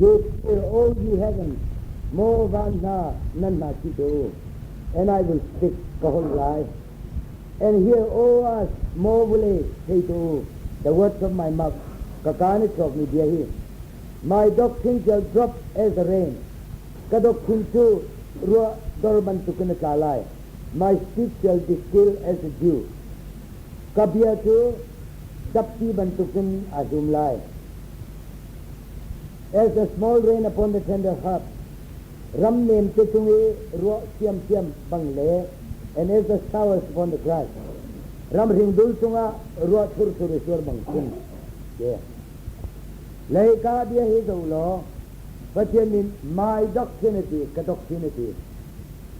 Give ear, O ye heavens, maw van hna nan hna chi te u, and I will speak, ka holh lai. And hear, O earth, maw vawlei, thei te u, the words of my mouth, ka kaa na chuakmi bia hi. My doctrine shall drop as the rain, ka doctrine cu ruah dor bantukin a tla lai. My speech shall distill as the dew, ka bia cu dapti bantukin aa zum lai. As a small rain upon the tender herb, ram nemte cung i ruah siamsiam bang le, and as the showers upon the grass, ram hringdul cungah ruah thurthur i sur bang khin. Yeah. Leika bia hi zo law, Pathian nih my doctrine a ti, ka doctrine a ti.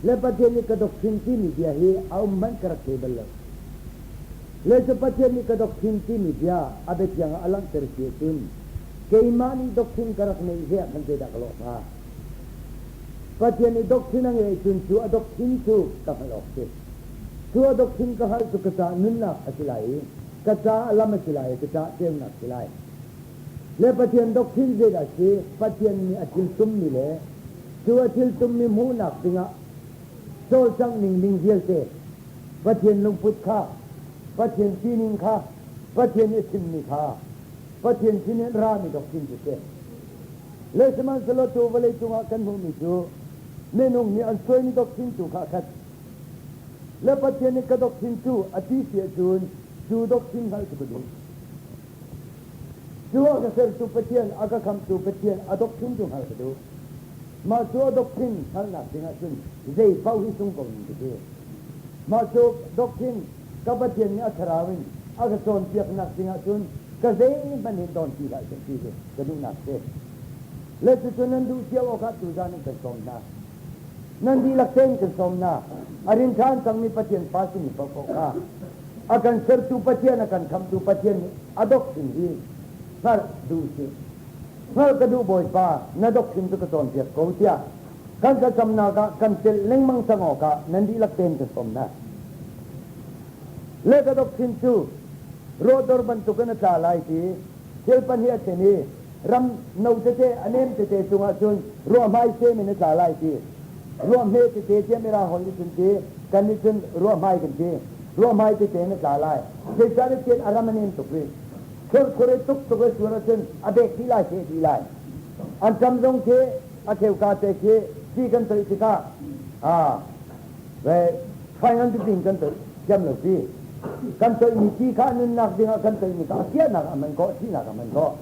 Le Pathian nih ka doctrine timi bia hi a um hmanh ka rak thei bal lo. Le cu Pathian nih ka doctrine timi bia a biathiang ah a langhter si ahcun keimah nih doctrine ka rak neih ve ah khan zeidah ka lawh hnga? Pathian nih doctrine a ngeih cun cu a doctrine cu ka hngalh awk si. Cu a doctrine ka hngalh cu ka caah nunnak a si lai i ka caah lam a si lai i ka caah ceunak a si lai. Le Pathian doctrine zeidah a si? Pathian nih a thil tummi le cu a thil tummi hmuhnak dingah cawlcangh ning ding vialte Pathian lungput kha, Pathian sining kha, Pathian i thimmi kha, Pathian sinin rami doctrine cu si. Le sihmanhsehlaw tu vawlei cungah kan hmuhmi cu minung nih an suaimi doctrine tu kha a khat. Le Pathian nih ka doctrine cu a ti si ahcun cu doctrine hngalh cu ka duh. Cu a ka sertu Pathian, a ka khamhtu Pathian a doctrine cu hngalh ka duh. Mah cu a doctrine hngalhnak ding ahcun zei paoh hi sung ko ning ka ti. Mah cu doctrine ka Pathian nih a thlarau in a ka cawnpiaknak ding ahcun ka zeihmanh hin dawn ti hlah seh ti hi ka duhnak si. Le cucu nan duh cio awkah tuzaan in kan sawm hna. Nan dihlak tein kan sawm hna. A rin ṭhan cangmi Pathian fa simi paohpaoh kha a kan sertu Pathian, a kan khamhtu Pathian nih a doctrine hi hngalh duh usih. Hngalh ka duh Bawipa, na doctrine cu ka cawnpiak ko tiah kan thlacamnak ah kan telh lengmang cang awkah nan dihlak tein ka sawm hna. Le ka doctrine cu rawdor bantukin a tla lai ti thil pahnih a thlen i ram no tete a nem tete cungah cun ruahhmai sem in a tla lai ti ruahhme tete tiah mirang holh nih cun ti kan nih cun ruahhmai kan ti ruahhmai tete in a tla lai zeicahtiah a ram a nem tuk rih Khurkhur i tuk tuk i sur ahcun a bek dih lai, seh dih lai. An ṭam zong khi a cheuka te khi ti kan toih tikah fai ngan pipi kan toih thiam lo ti. Kan toihmi ti kha nunnak dingah kan toihmi kha a kiahnak a man khawh, thihnak a man khawh.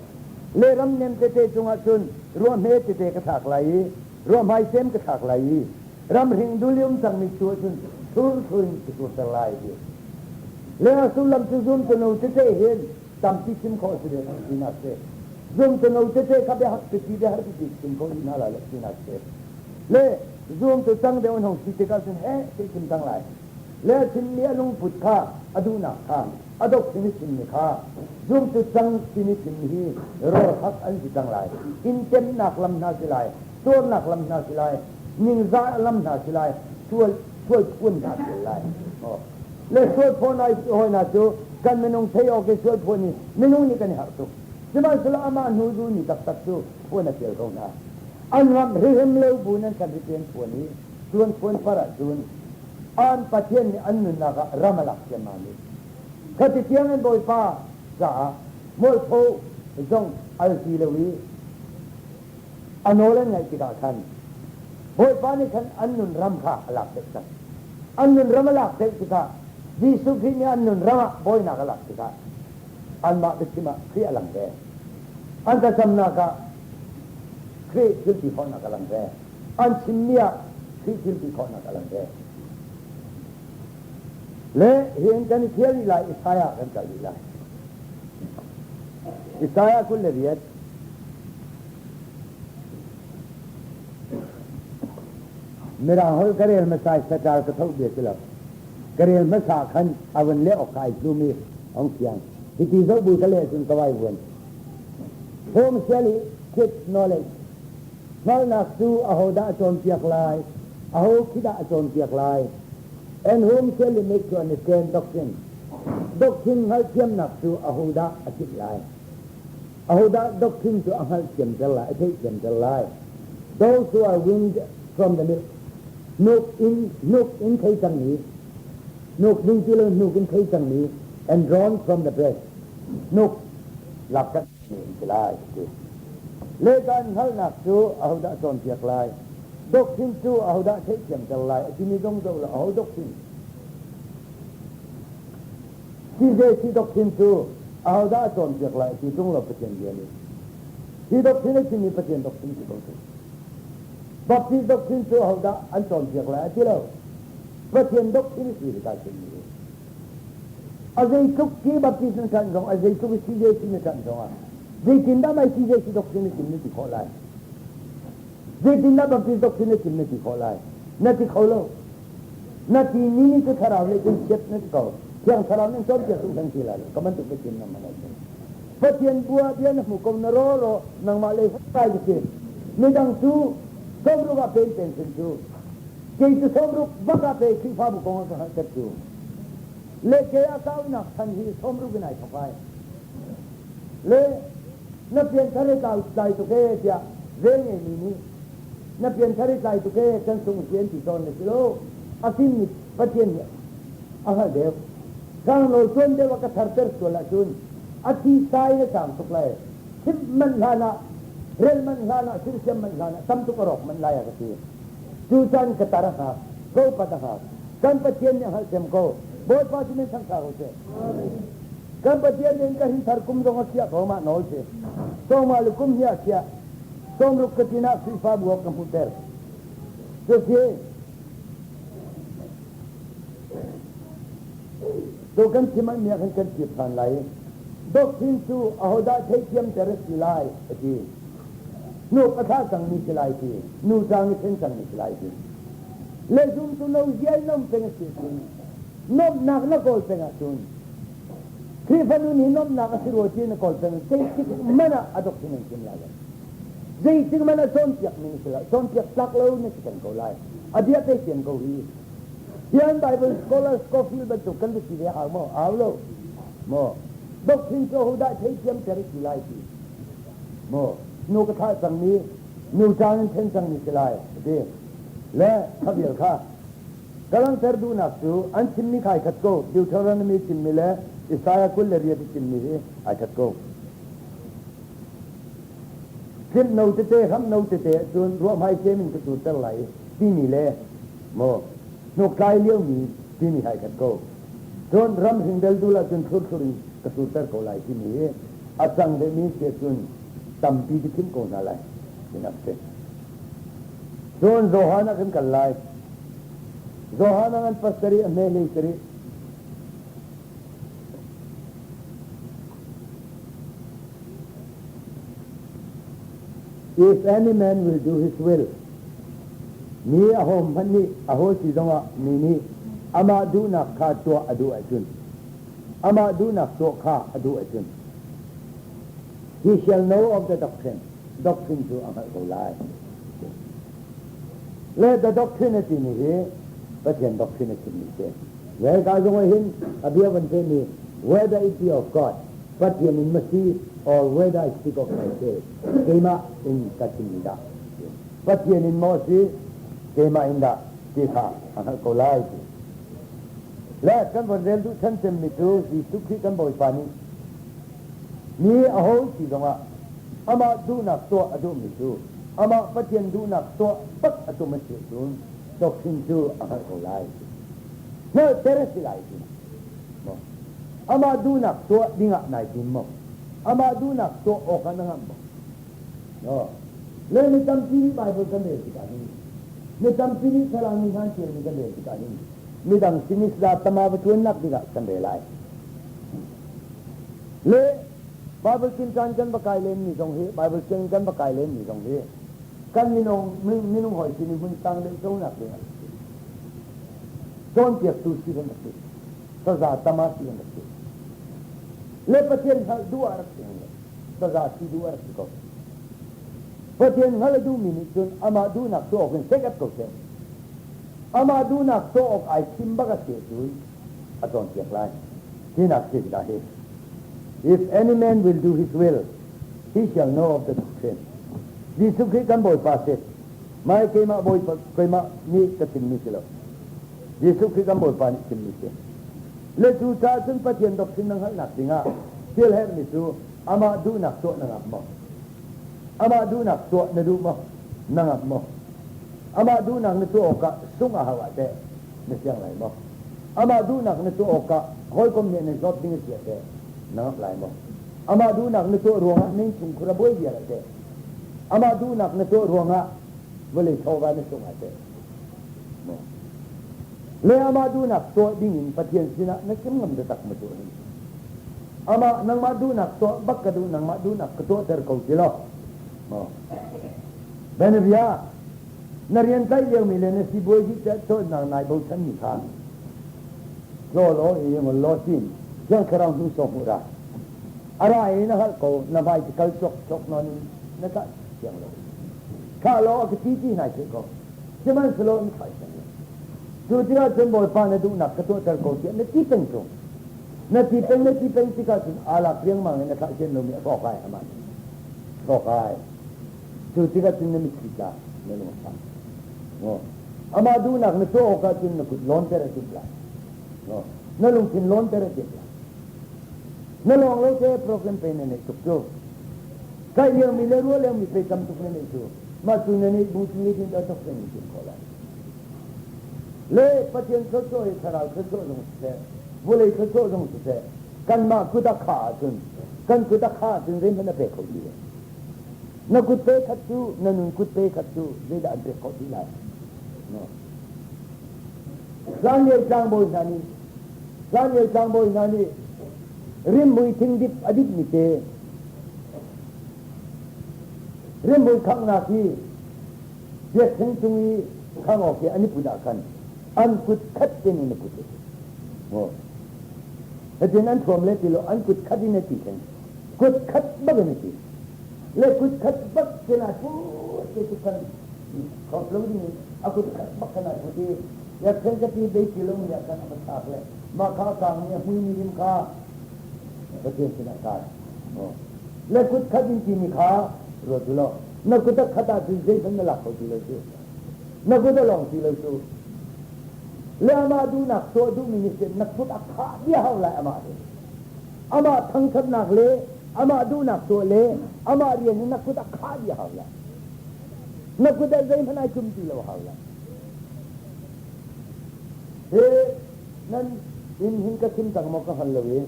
Le ram nem tete cungah cun ruahhme tete ka thlak lai i ruahhmai sem ka thlak lai i ram hring dulium cangmi cu ahcun thur thur in ka surter lai ti. Le a sullam cu zumtu tete hin tampi chim khawh si ve tinak si. Zumtu tete kha biahak pipi biahar pipi chim khawh hna lai lo tinak si. Le zumtu cang deuh an hong si tikah cun he ti chim cang lai. Le a chimmi a lungput kha a duhnak kha a dok sin i chimmi kha zumtu cang sin i chimmi hi rawlhak an si cang lai. Intemnak lam hna si lai, tuarnak lam hna si lai, ningzah lam hna si lai, sual sual phun hna si lai. Le sual phaw ai hawi hna cu kan minung thei awk i sual phaw ni minung nih kan i harh tuk. Sihmanhsehlaw amah hnu zulmi taktak cu phuan a fial ko hna. An ngamh hrihrim lo bu nan kan riṭian phuan i tuan phuan par ahcun an Pathian nih an nunnak ah ram a lak ciammam i khati tiang in Bawipa caah mualpho zong al ti lo i a nawl an ngaih tikah khan Bawipa nih khan an nun ram kha a lak deuh cang. An nun ram a lak deuh tikah Jesuh Khrih nih an nun ram ah bawinak a lak tikah anmah biachim ah Khrih a lang ve. An thlacamnak ah Khrih thilti khawhnak a lang ve. An chimmi ah Khrih thilti khawhnak a lang ve. Le hihin kan i thial rih lai, Isaiah kan kal rih lai. Isaiah 28 Mirang holh ka rel hmasa i saṭal ka thoh bia si lo. Ka rel hmasa khan a vun leh awk kha ai tlum i ong fiang. Hiti zoh bu ka leh cun ka vai vuan. Home shall he teach knowledge? Hngalhnak cu ahodah a cawnpiak lai? Aho khi dah a cawnpiak lai? And whom shall he make to understand doctrine? Doctrine hngalhthiamnak cu ahodah a chimh lai? Ahodah doctrine cu a hngalhthiamter lai, a theihthiamter lai? Those who are weaned from the milk. Hnuk in hnuk in thei cangmi, hnuk ding ti lo hnuk in thei cangmi, and drawn from the breast. Hnuk lak kan in si lai ti. Le kan hngalhnak cu ahodah cawnpiak lai? Doctrine cu ahodah theihthiamter lai? A timi zong zoh la aho doctrine? CJC doctrine cu ahodah a cawnpiak lai ti ṭung lo Pathian bia nih. Hi doctrine a chimmi Pathian doctrine si ko cu. Baptist doctrine cu ahodah an cawnpiak lai a ti lo. Pathian doctrine si hi kai chimmi hi. A zeitluk khi Baptist na ṭanh zong, a zeitluk i CJC na ṭanh zong ah zeitindah mai CJC doctrine na chim na ti khawh lai? Zeitindah Baptist doctrine na chim na ti khawh lai? Na ti kho lo. Na ti mi nih cu thlarau nih cun chiat na si ko. Thiang thlarau nih cawnpiak tu kan si lai lo. Ka bantuk ka chim na man ahcun. Pathian bua bia na hmu ko na ro ro nangmah lei kai ka si. Midang cu sawmruk ah pen pen sin cu. Kei cu sawmruk bak ah pe Khrihfabu kong ah ka hngalhter cu. Le ke a kaunak chan hi sawmruk in ai thok ai. Le na pianthar i tlai tuk ee tiah vel ngeimi nih na pianthar i tlai tuk ee kan sung si an ti tawn na si lo. A fimmi Pathian nih a hngalh deuh. Tlangnawl tuan deuh a ka tharter sual ahcun a thi sai na cang tuk lai. Chimh manh hlan ah, rel manh hlan ah, silsiam manh hlan ah tam tuk a rawk manh lai a ka ti. Cu caan ka tar a hngak, ka upat a hngak. Kan Pathian nih a hngalhthiam ko. Bawipa cu min thangṭha ko seh. Kan Pathian nih ka hinthar kum zong a khiah ko mah nawl si. Sawma le kum hi a khiah. Sawmruk ka tin ah Khrihfabu ah ka hmuhter. Cusi to kan chim ah miak in kan kip ṭhan lai. Doctrine cu ahodah theithiamter a si lai a ti. Hnuk a thlah cangmi si lai ti. Nu cang i then cangmi si lai ti. Le zumtu no ziai nom peng a si cun Nuamhnak na kawl peng ahcun Khrihfa nun hi nuamhnak a si rua ti na kawl peng zeitik hmanh ah a doctrine an chim lai lo. Zeitik hmanh ah cawnpiak ning si lo. Cawnpiak tlak lo na si peng ko lai. A bia pe sian ko hi. Hian Bible scholar Scofield bantuk kan va si ve hau maw? Hau lo. Maw? Doctrine cu hodah theithiam ter si lai ti. Maw? Nu ka thah cangmi, nu caan in then cangmi si lai. Ti. Le kha vial kha Ka langhter duhnak cu an chimmi kha ai khat ko. Deuteronomy chimmi le Isaiah 28 i chimmi hi ai khat ko. Hlimh no tete, hramh no tete cun ruahhmai cem in ka curter lai timi le maw hnuktlai liomi timi ai khat ko. Cun ram hring deldul ahcun thlurthlur in ka surter ko lai timi hi a cang vemi si ahcun tampi ka chimh ko hna lai. Tinak si. Cun Johan ah kan kal lai. Johan ah an pasarih a hme hlei sarih. If any man will do his will, mi a ho hmanh nih a ho si zongah mi nih amah duhnak kha tuah a duh ahcun, amah duhnak tuah kha a duh ahcun, he shall know of the doctrine. Doctrine cu a hngalh ko lai. Le the doctrine a timi hi Pathian doctrine a chimmi si. Le ka zong ah hin a bia van mi whether it be of God, Pathian in ma si or whether I speak of myself, keimah in ka chimmi dah. Pathian in maw si, keimah in dah ti kha a hngalh ko lai ti. Le kan von rel duh chan cemmi cu Jesuh Khrih kan Bawipa nih Mi a hawi si zongah amah duhnak tuah a duhmi cu amah Pathian duhnak tuah bak a tum a si ahcun doctrine cu a hngalh ko lai. Hngalhter a si lai ti maw? Amah duhnak tuah dingah nai tim maw? Amah duhnak tuah awkah na ngamh maw? No. Le mi tampi nih Bible kan rel tikah hin mi tampi nih thlarau mi hna ṭialmi kan rel tikah hin midang sin i sida tama va ṭuannak dingah kan rel lai. Le Bible tinṭan kan va kai lenmi zong hi Bible sianginn kan va kai lenmi zong hi kan minung minung hawi sin i hmun sang deuh conak ding ah si. Cawnpiaktu si kan rak si. Saza tama si kan rak si. Le Pathian hngalh duh ah rak si le saza si duh ah rak si ko. Pathian hngalh a duhmi nih cun amah duhnak tuah awk in sek ko seh. Amah duhnak tuah awk ai thim bak a si ahcun a cawnpiak lai. Hinak si tikah hi. If any man will do his will, He shall know of the doctrine. Jesuh Khrih kan Bawipa si. Mai keimah Bawipa keimah nih ka chimmi si lo. Jesuh Khrih kan Bawipa nih chimmi si. Le cu caah cun Pathian doctrine na hngalhnak dingah thil herhmi cu amah duhnak tuah na ngap maw? Amah duhnak tuah na duh maw? Na ngap maw? Amah duhnak na tuah awkah sungh a hau ah teh na siang lai maw? Amah duhnak na tuah awkah hawikom nih nan hlawt ding a si ah teh na ngap lai maw? Amah duhnak na tuah ruangah na innchungkhur a buai vial ah teh? Amah duhnak na tuah ruangah vawlei chawva na sungh ah teh? Maw? Le amah duhnak tuah dingin Pathian sinah na chim ngam taktak maw tuah hin? Amah nangmah duhnak tuah bak ka duh nangmah duhnak ka tuahter ko ti lo. Maw? Benavia, na rian tlaih liomi le na sibawi hi cawnnak nai bochanmi kha tlaw law i ngol law tin Thiang Thlarau hnu sawh hmuh ra. A ra i na hngalh ko, na vai ti kal cawk cawk nawn in na kah siang lo. Thlah law a ka ti ti nai theih ko. Sihmanhsehlaw na thlah siang lo. Cu tikah cun Bawipa na duhnak ka tuahter ko tiah na ti peng ṭung. Na ti peng na ti peng tikah cun aa lak riangmang in a thlah sian lomi a hrawk ai amah nih. Hrawk ai. Cu tikah cun na mitthli tla na lung a fak. Amah duhnak na tuah awkah cun na kut lawnter a timh lai. Na lungthin lawnter a timh lai. Na lawng lo te program pe na neih tuk cu. Tlaih liomi le ruah liomi pe tam tuk na neih cu. Mah cu na neih bu cu zeitin dah tok in timh khawh lai. Le Pathian thluachuah hi thlarau thluachuah zong siseh, vawlei thluachuah zong siseh, kanmah kut a khah ahcun, kan kut a khah ahcun zeihmanh a pe kho ti lo. Na kut pe khat cu na nun kut pe khat cu zeidah an pek khawh ti lai? No. Hlanlio tlangbawi hna nih hlanlio tlangbawi hna nih rimhmui thingdip a dipmi te rimhmui khanghnak hi biakṭheng cung i khang awk hi an i put ah khan an kut khat tein in a put a si. Hitin an thuam le ti lo an kut khat in a ti theng. Kut khat bak in a ti. Le kut khat bak khin aa put te cu khan khop lo ding in a kut khat bak khan aa put i biakṭheng ka ti bei ti lo mi ah khan a va thlak le mah kha a kang mi a hmui mi rim kha Pathian sinah kai. Le kut khat in timi kha ruat u law na kut a khat ahcun zeihmanh na lak kho ti lo cu. Na kut a lawng ti lo cu. Le amah duhnak tuah duhmi nih cun na kut a khah bia hau lai amah he. Amah thangṭhatnak le amah duhnak tuah le amah rian in na kut a khah dih hau lai. Na kut ah zeihmanh ai tum ti lo hau lai. He nan inn hin ka chim cang maw ka hngal lo i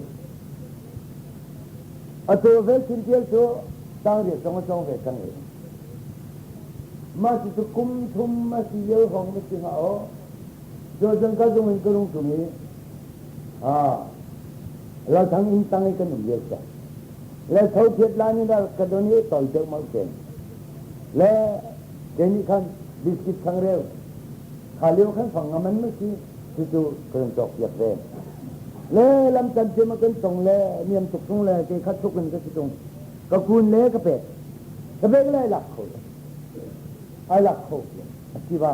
atu vel chin tial cu tangriat zong a cawng ve cang i mah cu kum thum a si lio hrawng na si hnga aw cu ka zung in ka rung tum i Lalthang inn tang i kan um lio si. Le tho phiat lan in ka don i tol deuh mau ten. Le ke nih khan biscuit changreu kha lio khan fang ngaman ma si cucu ka kan cawk piak ve. Le lam tan te ma kan tong le niam tuk tung le ke khat tuk in ka si tung. Ka kun le ka pek. Ka pek le ai lak kho lo. Ai lak kho. A si ba.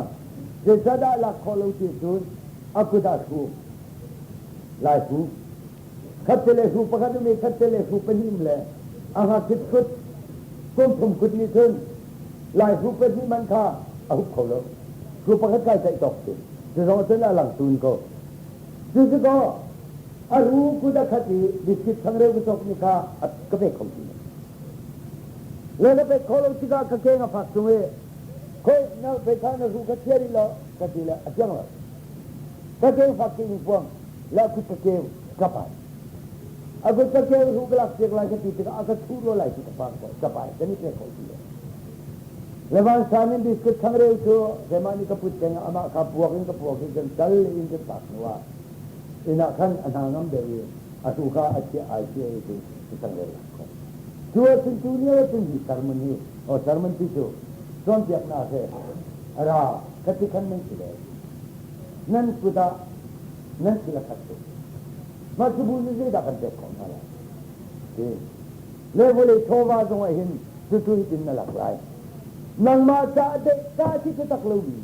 Zeicadah lak khawh lo ti cun a kut ah thu Lai hu. Khat le hu pakhat um i khat le hu pahnih um le a ngakchit kut kum thum kut nih cun Lai hu pahnih man kha a hup kho lo. Hu pakhat kai tlaih tawk si. Cu zong cun a lang tun ko. Cu si kaw a ru kut a khat i biscuit changreu ka cawk mi kha ka pek kho ti lo. Le ka pek kho lo tikah ka keng a fak tung i khoi na pe kha na ru kha chia rih lo ka ti le a siang lo. Ka keu fak ke in puang la kut ka keu ka pai. A kut ka keu ru ka lak piak lai ka ti tikah a ka chuh lo lai ti ka pang ko ka pai kan i pe kho ti lo. Le van san in biscuit changreu cu keimah nih ka put peng ah amah kha puak in ka puak i kan kal in kan pak hnu ah inn ah khan a hna ngam deuh i a hru kha a chiah ai chiah i cun changreu lak kho. Cu ahcun tu lio ahcun hi sermon hi o sermon ti cu cawnpiaknak he a ra khati khan nan si le nan kut ah nan thil a khat tuk. Mah cu bu nih zeidah kan pek khawh hna lai? Ti. Le vawlei chawva zong ah hin cucu hitin na lak lai. Nangmah ca deh ca si taktak lomi,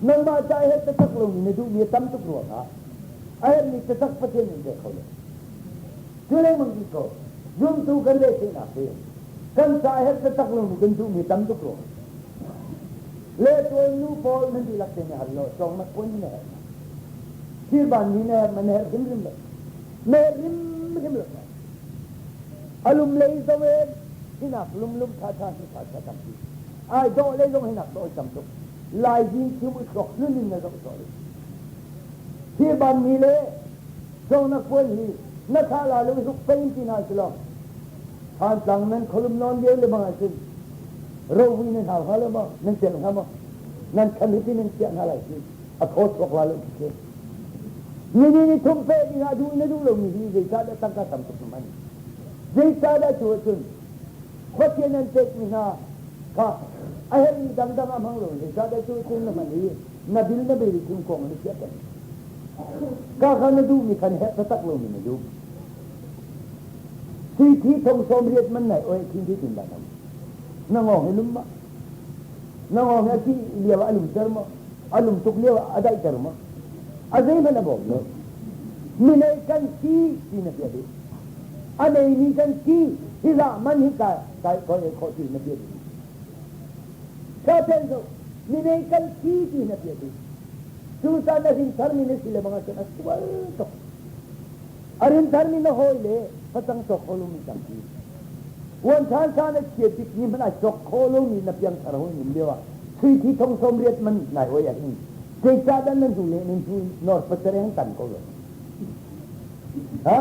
nangmah ca he taktak lomi na duhmi a tam tuk ruangah a herhmi taktak Pathian in pek kho lo. Cu lengmang ti ko. Zumtu kan retheihnak hi. Kan ca herh taktak lomi kan duhmi tam tuk rua. Le tual nu pawl nan dihlak te nih hal law cawngnak puan na herh. Thirban mi na herh man herh hrimhrim lo. Na herh hrimhrim lo. Alum lei zong in hinak lumlum tha tha hi tha tha tampi. Ai dawh lei zong hinak dawh tam tuk. Lai zing thium u thluak hlun in na zoh sawh. Thirban mi le cawngnak puan hi na thla la lo hruk pein ti hna si lo. Thantlang nan kholum nawn lio le bang ahcun rovui nan hau hnga lo maw? Nan celh hnga maw? Nan khan hi nan chiah hna lai si. A thaw chuak la lo khi. Ni ni thum pe ding ah duh na duh lomi hi zeicahdah tangka tam tuk na hman? Zeicahdah cu ahcun Pathian an pekmi hna kha a herhmi dangdang ah hmang lo zeicahdah cu ahcun na hman i na bil na bil thingkung na chiah peng. Ka kha na duhmi khan herh taktak lomi na duh. Sui thi thong sawm riat man nai oi thin thi tin da nam. Na ngong hi lum ma? Na ngong hi a thi lio a lum ter ma? A lum tuk lio a daih ter ma? A zeihmanh a bawm lo. Mi nei kan si ti na bia duh. A nei mi kan si hi za man hi ka kai koi kho ti na bia duh. Ka ten zo mi nei kan si ti na bia duh. Cu caan na rin tharmi na si le bang ahcun a sual tuk. A rin tharmi na hawi le facang cawk kho lomi tampi. Uan ṭhan sa na chiat bik ni hmanh ai cawk kho lomi na piangthar hawi nim lio ah sui thi thong sawm riat man nai hawi ah hin zeicahdah nan hnu le nan hnu nor pacareng tan ko lo. Ha?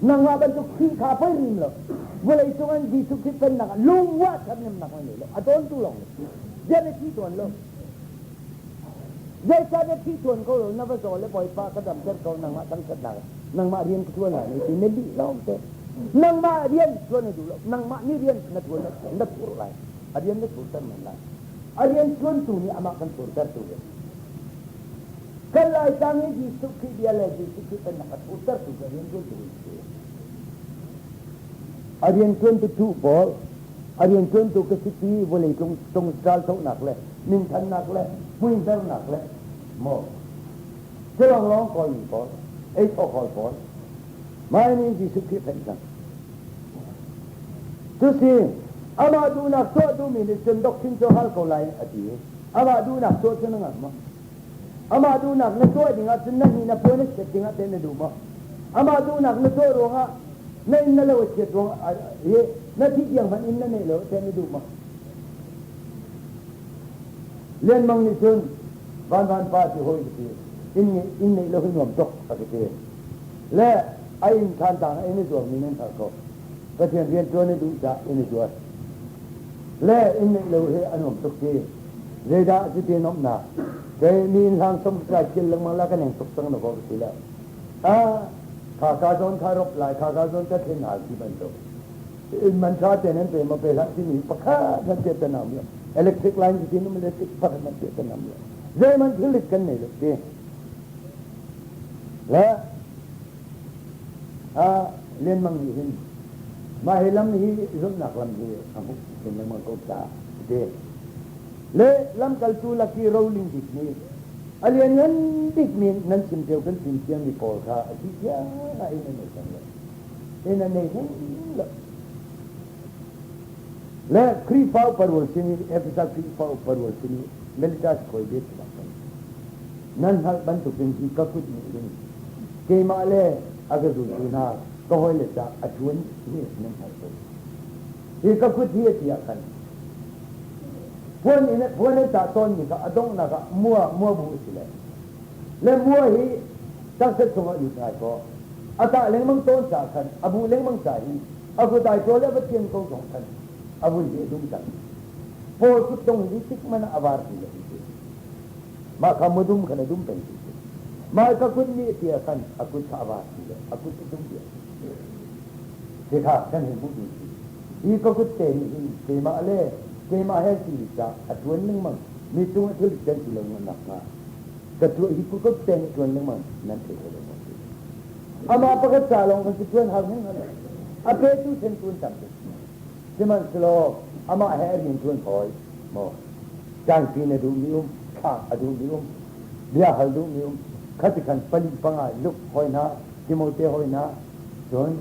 Nangmah bantuk Khrih kha poi rim lo. Vawlei cung an Jesuh Khrih pennak ah lungwah ṭhathnemnak an nei lo. A dawntu lawng le. Bia na thi tuan lo. Zeicahtiah thih tuan ko lo na va zaw le Bawipa ka damter ko nangmah thangṭhatnak nangmah rian ka ṭuan lai ti na lih lawng te. Nangmah rian ṭuan na duh lo. Nangmah nih rian na ṭuan na thur lai. A rian na thurter men lai. A rian ṭuantu nih amah kan thurtertu ve. Kan Laitlang i Jesuh Khrih bia le Jesuh Khrih pennak a thurtertu cu a rian ṭuantu an si. A rian ṭuantu tu pawl a rianṭuantu ka si ti vawlei cung cung raldohnak le minthannak le hmuihternak le maw cu lawnglawng kawlmi pawl ei thawkhawl pawl mah nih Jesuh Khrih fenh cang cu si amah duhnak tuah duhmi nih cun doctrine cu hal ko lai a ti amah duhnak tuah cu na ngamh maw amah duhnak na tuah ding ahcun na hni na puan a chiat ding ah teh na duh maw amah duhnak na tuah ruangah na inn na lo a chiat ruang hi na thih tiang hmanh inn na neih lo teh na duh maw Lian Mang nih cun van van pa ti hawi ka ti inn inn neih lo hi nuam tuk a ka ti le a inn khan tang inn i zuar mi nan hngalh ko Pathian rian ṭuan i duh cah inn i zuar le inn neih lo hi a nuam tuk ti Zeidah cuti nuamhnak? Kei mi inn hlang som ka kai lengmang la ka neng tuk cang na ko ka ti le. Ah, kha ka zawn kha rop lai, kha ka zawn ka thlen hal ti bantuk. Inn man tha te nan pe ma pe hlah timi pakhat nan pe te nam lo. Electric line ti num electric pakhat nan pe te nam lo. Zeiman thil kan nei lo ti. Le ah Lian Mang nih hin mah hi lam hi zumhnak lam hi a hmuh chin lengmang ko caah ti. Le lamkaltu lak i roling bik nih a lianngan bikmi nan chim ṭheo kan chim ciami pawl kha a thih tiang ah inn an nei cang lo. Inn an nei hlei lo. Le Khrihfa upa rual sin i Efesa Khrihfa upa rual sin i Melitas khawi bia cu bak nan hngalh bantukin hi ka kut nih hin keimah le a ka zultu hna ka hawile ca a ṭuan hi nan hngalh ko. Hi ka kut hi a ti ah khan puan in puan an tah tawnmi kha a donghnak ah mua mua bu a si le le mua hi taksa chungah lut ngai kaw a tah lengmang tawn caah khan a bu lengmang ca hi a kut ai tawl le a va tian ko zong khan a vun hi a dum cang. Paul kut dong hi tik man ah a var ti lo ti. Mah kha mudum khan a dum peng ti. Mah ka kut nih a ti ah khan a kut kha a var ti lo a kut a dum diam. Hika kan hei hmuh ding si. Hi ka kut te nih hin keimah le keimah he si ca a ṭuan lengmang mi cung ah thil kan si lo nak hnga ka tuah hi kut te nih ṭuan lengmang nan thei kho lo maw ti. Amah pakhat ca lawng kan si ṭuan hau hing hal. A petu then ṭuan tam tuk. Sihmanhsehlaw amah he a rian ṭuan hawi maw ṭangpi na duhmi um, thlak a duhmi um, bia hal duhmi um, khati khan pali panga luk hawi hna Timote hawi hna cun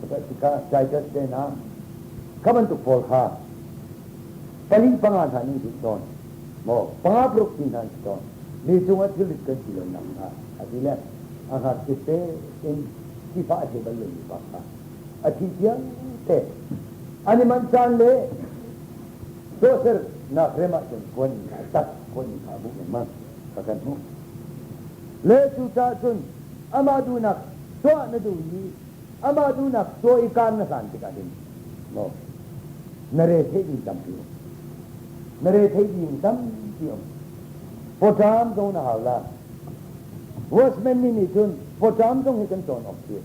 Ka Titus te hna kha bantuk pawl kha pali panga hna nih zulh tawn maw panga paruk ti hna an si tawn mi cungah thilrit kan si lo nak hnga a ti le a ngakchia te in sifah a thei bal lomi pa kha a thi tiang te an i manh caan le tuahsernak rem ahcun puan kha a tak puan kha a buh lengmang kha kan hmuh le cucaah cun amah duhnak tuah na duh i amah duhnak tuah i kaan na hlan tikah hin maw na re theih ding tampi um na re theih ding tampi um pawṭam zong na hau la watchman nih nih cun pawṭam zong hi kan cawn awk si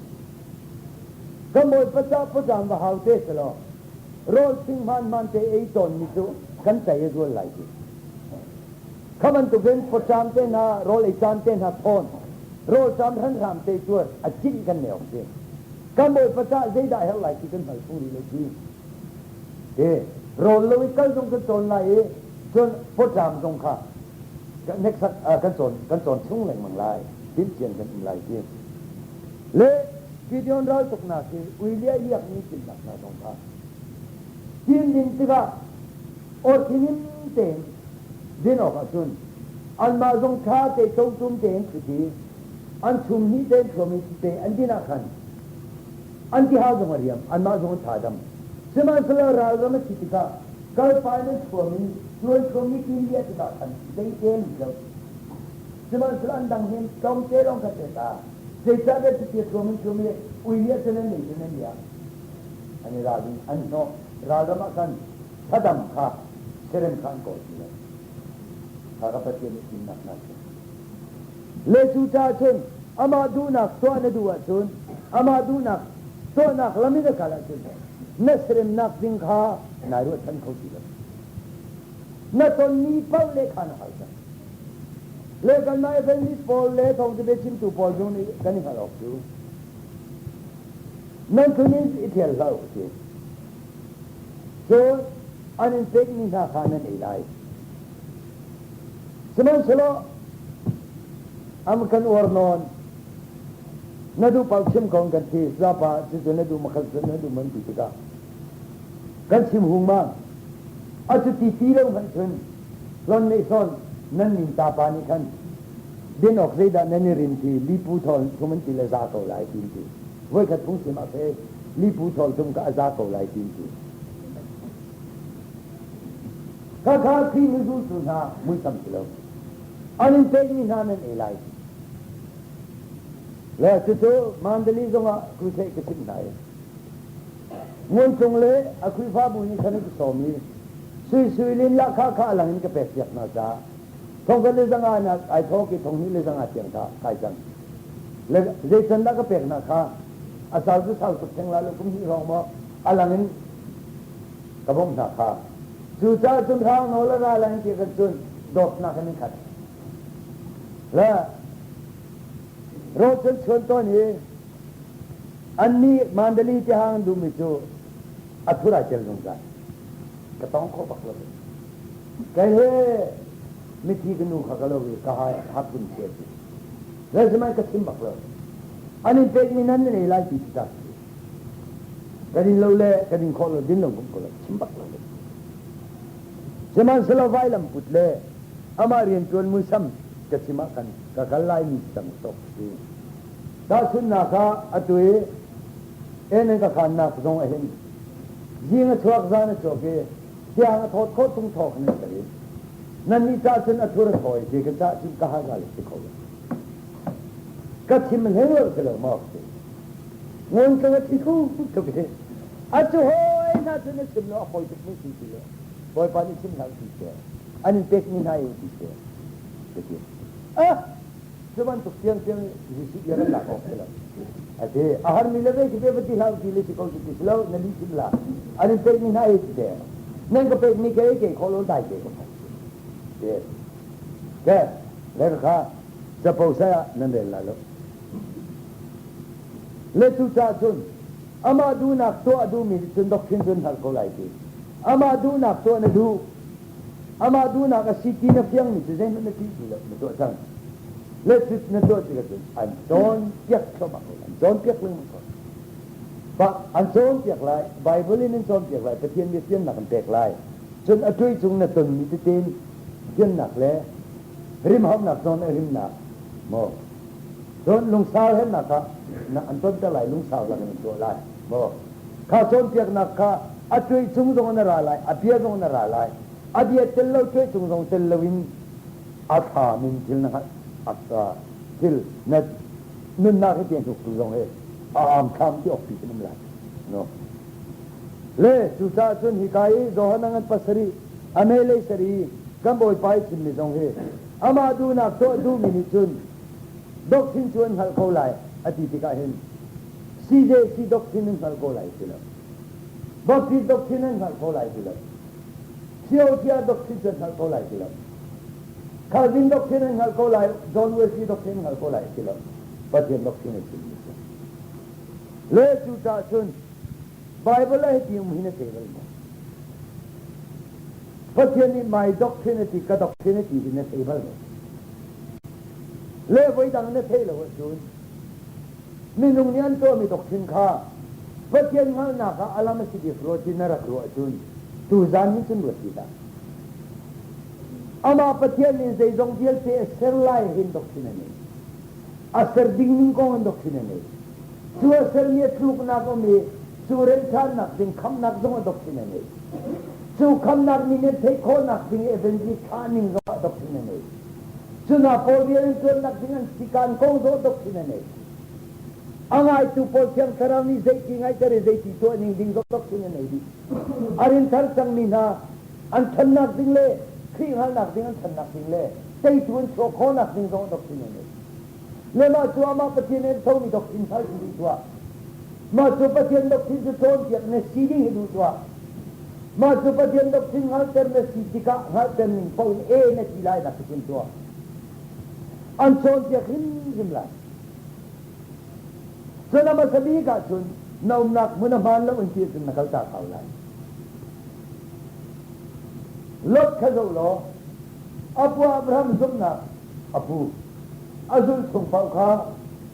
kan bawipa ca pawṭam va hau te selaw rawl thing hmaan te ei tawn mi cu kan tei a zual lai ti Kha bantukin pawṭam te hna, rawl ei caan te hna thawn, rawlṭam hranhram te tuar a cinh kan nei awk si. Kan Bawipa cah zeidah herh lai ti kan hngal chung rih lo ti. Te rawl lo i kal zong kan cawn lai i cun pawṭam zong kha hneksak kan cawn kan cawn chung lengmang lai. Timhcian kan um lai ti. Le Gideon raltuknak hi ui le liak mi thimnak hna zong kha tim ding tikah Orthinim tein din awkah cun anmah zong ṭha te cotum tein ṭhut i an chum hnih tein thuam i te an din ah khan an tihal zong a riam, anmah zong an tha dam. Sihmanhsehlaw ralram a si tikah kalpa in an thuam i tuan thuam i tin liah tikah khan zeite an lut lo. Sihmanhsehlaw an dang hin tlawmte lawng kha pek ah zeicahtiah cuti a thuam in thuam i ui liah cun an nei cun an liah. An i ral in an hnawh. Ralram ah khan thadam kha serem kha an kawl ti lo. Kha ka Pathian nih fimnak hna cu. Le cucaah cun amah duhnak tuah na duh ahcun amah duhnak tuahnak lam in na kal ahcun na seremnak ding kha nai ruahchan kho ti lo. Na tonmi paoh le kha na hal cang. Le kanmah evangelist pawl le thawngtha biachimtu pawl zong nih kan i hngalh awk cu nan tlun in i thial hlah u ti. Cun an in pekmi hna kha nan ei lai. Sihmanhsehlaw am kan uar nawn, na duh paoh chim ko kan ti, zapa cucu na duh makhat na duh man ti tikah kan chim hung ma a cuti ti lo hmanh cun hlon neih sawn nan min ta pa nih khan din awk zeidah nan i rin ti lipu thawl thum an ti le za ko lai ti ti voikhat phungchim ah fe lipu thawl thum ka a za ko lai ti ti Khakha Khrih na zultu hna muisam si lo. An in pekmi hna nan ei lai. Le cucu Mandali zongah crusade ka chimh hna i Nguntlung le a Khrihfabu nih khan an ka sawm i sui sui lin lahkhah kha a lang in ka pek piak hna caah thongkhat le zanga in ai thawk i thonghnih le zanga tiang kha kai cang. Le zei can dah ka pek hna kha a sau cu sau tuk theng lai lo kum hnih hrawng maw a lang in ka bawmh hna kha. Cucaah cun hrang nawl a ra lai ti kan cun dawtnak in khat. Le rawl cun chuan tawn i annih Mandali tihang duhmi cu a thur ai tel zungzal. Ka tong kho bak lo. Kei he mithi ka nu kha ka lo i ka hai hapun sia ti. Zeizimai ka chim bak lo. An in pekmi nan nei lai ti ta. Kan in lo le kan in khawh lo din lo kum ko lo chim bak lo. Sihmanhsehlaw vailam put le amah rianṭuan muisam ka chim ah khan ka kal lai mi tam tuk si. Tahchunhnak ah atu i en ka khannak zong a hin zing a chuak zan a chuak i tiang a thawt khawh tung thaw khan an kal i nannih cah cun a thur a thawi ti ka cah cun ka hal si kho lo. Ka chim hleng lo si lo maw si. Ngun tling a thi khu tuk i a cu hawi hna cu na chim lo a fawi tuk mi si ti le Bawipa nih chim hlah ti seh an in pek mi hna i ti seh ka ti. Ah cu bantuk tiangtiang Jesuh bia kan lak awk si lo. A ti a harmi le ve khi ve va ti hlah ti le si ko ti si lo na li chim la an in pek mi hna i ti te nan ka pek mi ke ke khawh lo dai te ko ti ke le kha capo sai ah nan rel la lo Le cucaah cun amah duhnak tuah a duhmi nih cun doctrine cu an hngalh ko lai ti. Amah duhnak tuah na duh. Amah duhnak a si ti na fiangmi cu zeihmanh na ṭih ti lo, na tuah cang. Le cu na tuah tikah cun an cawnpiak thluahmah ko, an cawnpiak lengmang ko. An cawnpiak lai, Bible in an cawnpiak lai, Pathian bia fiannak an pek lai. Cun a tuai cung na tonmi tete in fiannak le rimhaunak zawn a rimnak maw? Cun lungsau hernak kha an tonter lai, lungsau lak in an tuah lai maw? Kha cawnpiaknak kha a tuai cung zong in a ra lai, a bia zong in a ra lai. A bia tel lo tuai cung zong tel loin a thlam in thil na hngalh, thil na nunnak hi tiang hnuktu zong hi a armthlam ti awk pi kan um lai. No. Le cucaah cun hika i Johan a ngan pasarih a meilei sari kan Bawipa i chimmi zong hi amah duhnak tuah duhmi nih cun doctrine cu an hngalh ko lai a ti tikah hin CJC doctrine an hngalh ko lai ti lo. Baptist doctrine an hngalh ko lai ti lo. COTR doctrine cu an hngalh ko lai ti lo. Calvin doctrine an hngalh ko lai, John Wesley doctrine an hngalh ko lai ti lo. Pathian doctrine a chimmi si. Le cucaah cun Bible ah hiti um hin a thei bal maw? Pathian nih my doctrine a ti, ka doctrine a ti hi na thei bal maw? Le voidang na thei lo ahcun minung nih an tuahmi doctrine kha Pathian hngalhnak ah a lam a si bik rua ti na rak ruah ahcun tuzan hin cun ruat ti hlah. Amah Pathian nih zeizong vialte a ser lai hin doctrine a nei. A ser ding ning kong in doctrine a nei. Cu a sermi a tluknak um i cu remṭhannak ding khamnak zong a doctrine a nei. Cu khamnak ning in theih khawhnak ding evangelist thlah ning zong a doctrine a nei. Cu hna pawl rian an ṭuannak ding an sikaan kong zong a doctrine a nei. A ngaitu pawl Thiang Thlarau nih zeiti ngaihter i zeiti tuah ning ding zong doctrine a nei dih. A rinthar cangmi hna an ṭhannak ding le Khrih hngalhnak ding an ṭhannak ding le teitu an chuah khawhnak ding zong a doctrine a nei. Le mah cu amah Pathian in thomi doctrine hngal cu duh tuah. Mah cu Pathian doctrine cu cawnpiak na si ding hi duh tuah. Mah cu Pathian doctrine hngalhter na si tikah hngalhter ning paoh in e na ti lai nak ka chim tuah. An cawnpiak hrimhrim lai. Cun a hmasa bik ahcun na umnak hmun a hmaan lo in ti ahcun na kaltak hau lai. Lot kha zoh law a pu Abraham zumhnak a pu a zulh chung paoh kha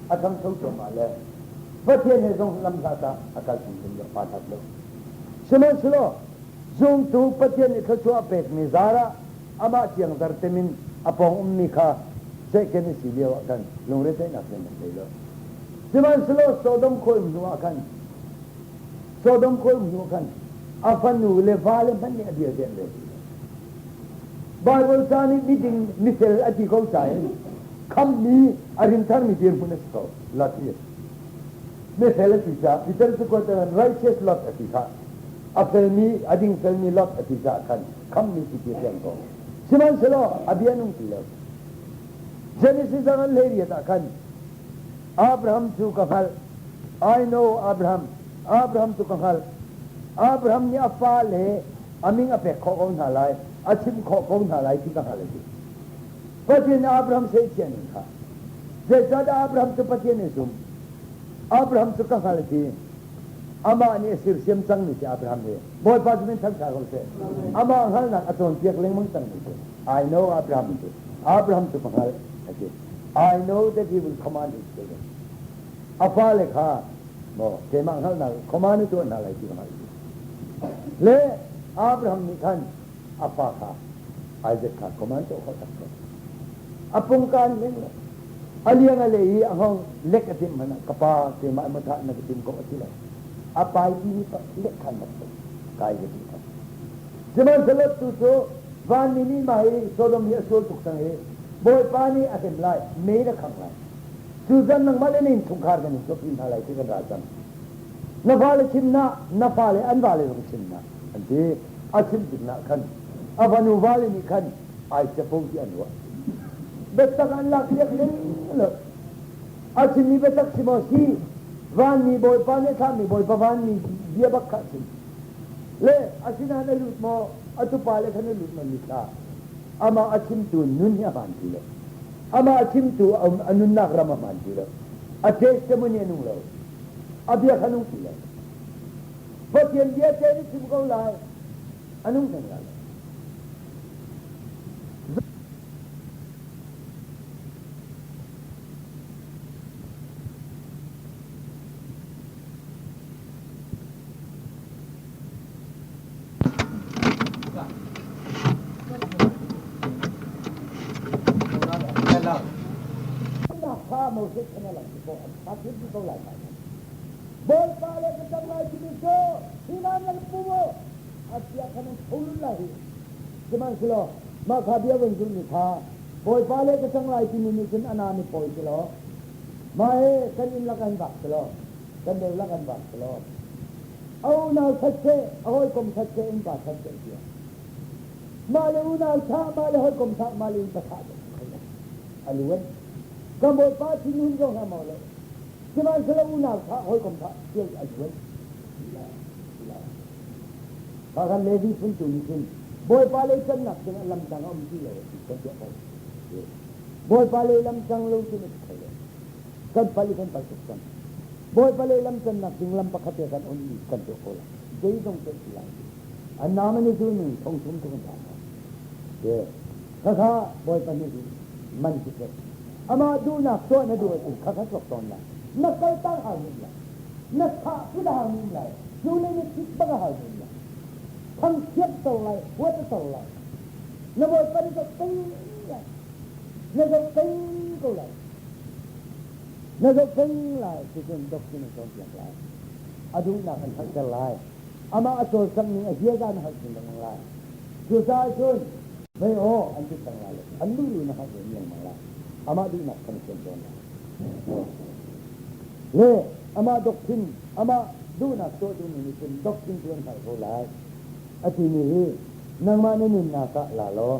a ṭhangcho cuahmah le Pathian he zong lamhlat ah a kal hrimhrim lo, pa hlat lo. Sihmanhsehlaw zumtu Pathian nih thluachuah a pekmi zar ah amah thiangzar temin a pawng ummi kha sehken a si lio ah khan lungretheihnak zeihmanh thei lo. Sihmanhsehlaw Sodom khua um hnu ah khan Sodom khua um hnu ah khan a fanu le vale hmanh nih a bia zenh ve ti lo. Baibal ca nih miding mifel a ti ko cain khammi a rimtharmi dirhmun a si ko. Lot hi mifel a si caah Peter cu righteous Lot a ti kha a felmi a dingfelmi Lot a ti caah khan khammi si ti a fiang ko. Sihmanhsehlaw a bia nung ti lo. Genesis ah kan 18 ah khan Abraham cu ka hngalh. I know Abraham. Abraham cu ka hngalh. Abraham nih a fale a min a pek khawh ko hna lai, a chimh khawh ko hna lai ti ka hngalh a ti. Pathian nih Abraham seihchiah ning kha. Zeicahtiah Abraham cu Pathian nih zum. Abraham cu ka hngalh a ti. Amah nih a sirsiam cangmi si Abraham hi. Bawipa cu min thangṭha ko seh. Amah hngalhnak a cawnpiak lengmang cangmi si. I know Abraham ti. Abraham cu ka hngalh a ti. I know that he will command his children. A fale kha maw keimah hngalhnak command i tuah hna lai ti ka hngalh. Le Abraham nih khan a fa kha Isaac kha command tuah khawh tak ko. A pungkan ning le a liang a le i a hngawng lek a timh hmanh ah ka pa keimah maw thah na ka tim ko a ti lo. A pai timi pa lek khan rak kai ka ti kha. Sihmanhsehlaw tu cu vanmi nih mah hi Sodom hi a sual tuk cang i Bawipa nih a hrem lai, mei na khangh lai. Cu zan nangmah le na innchungkhar kan in chuahpi hna lai ti kan ra cang. Na fale chim na, na fale an vale zong chim na, an ti. A chim tik nah khan a fanu vale nih khan ai capo ti an ruah. Biatak an lak piak ling lo. A chimmi biatak si maw si? Vanmi Bawipa nih thlahmi Bawipa vanmi bia bak kha a chim. Le asinain a lut maw? A tupa le khan a lut maw mithla? Amah a chimtu nun hi a hmaan ti lo. Amah a chimtu a nunnak ram a hmaan ti lo. A testimony a nung lo. A bia kha nung ti lo. Pathian bia te in chim ko lai. A nung theng lai lo. Moses chan a lang ti ko an tha thil ti ko lai kai. Bawipa le ka cang lai timi cu hi nan nan pu mu a sia khan an tho lul lai hi. Sihmanhsehlaw mah kha bia van zulhmi kha Bawipa le ka cang lai timi nih cun a na mi pawi si law mah he kan inn lak an vak si law kan deu lak an vak si law a unau that seh a hawikom that seh innpa that seh tiah mah le unau thah mah le hawikom thah mah le innpa thah a luan kan Bawipa thinhun zong hna maw lo sihmanhsehlaw unau thah hawikom thah tial a luan kha kan Levi phun tu nih cun Bawipa lei cannak ding ah lam dang a um ti lo ti kan tuah ko. Bawipa lei lam cang lo cun a si kho lo. Kan pal i kan pal tuk cang. Bawipa lei lam cannak ding lam pakhat te kan on i kan tuah ko lai. Zeizong tuah ti lai. An nam an i tu ning thong thum tuk an ta. Khakha Bawipa nih man ti seh. Amah duhnak tuah na duh ahcun khakha tlok tawn lai. Na kal tang hau nim lai. Na thah put a hau nim lai. Cu le na thit bak a hau nim lai. Thangchiat to lai, huat a to lai. Na Bawipa na zoh peng lai. Na zoh peng ko lai. Na zoh peng lai cucun doctrine an cawnpiak lai. A duhnak an hngalhter lai. Amah a cawlcangh ning a ziaza na hngalh chin lengmang lai. Cucaah cun vei aw an ti cang lai lo. An duhduh na hngalh ve lengmang lai. Amah duhnak kha na thiam tawn lai. Le amah doctrine, amah duhnak tuah duhmi nih cun doctrine tu an hngalh ko lai. A timi hi nangmah na nunnak ah la law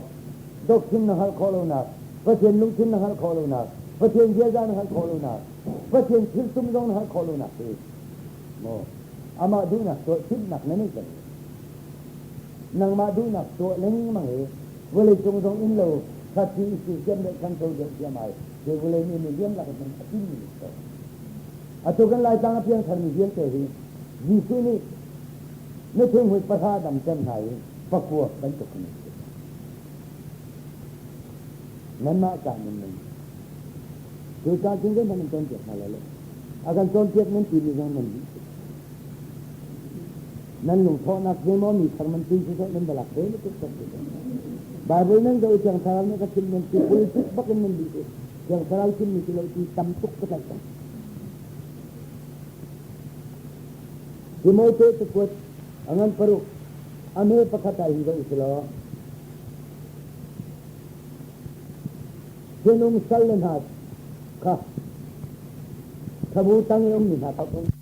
doctrine na hngalh khawh lonak, Pathian lungthin na hngalh khawh lonak, Pathian ziaza na hngalh khawh lonak, Pathian thiltum zong na hngalh khawh lonak hi maw amah duhnak tuah timhnak na neih peng. Nangmah duhnak tuah lengmang i vawleicung zong in lo thathi i si siam deuh than ko deuh siam ai te vawlei nih mi liam lak in a timmi ko. Atu kan Laitlang a piang tharmi vialte hi Jesuh nih na thinghmui pahra dam cem hna i pakua bantuk kan si. Nanmah ca nan nung. Cucaah cun zeihmanh nan cawnpiak hna lai lo. A kan cawnpiak nan timi zong nan duh. Nan lungthawhnak zeimaw mi thar man tui siseh nan va lak ve na tuk tuk. Bible nan zoh i Thiang Thlarau nih ka chim nan ti pulpit bak in nan duh i Thiang Thlarau chimmi ti lo ti tam tuk ka tlaih cang. Timote cakuat a ngan paruk a hme pakhat ah hin zoh usih law sinum sal le hna kha thabu tang i ummi hna thawk in.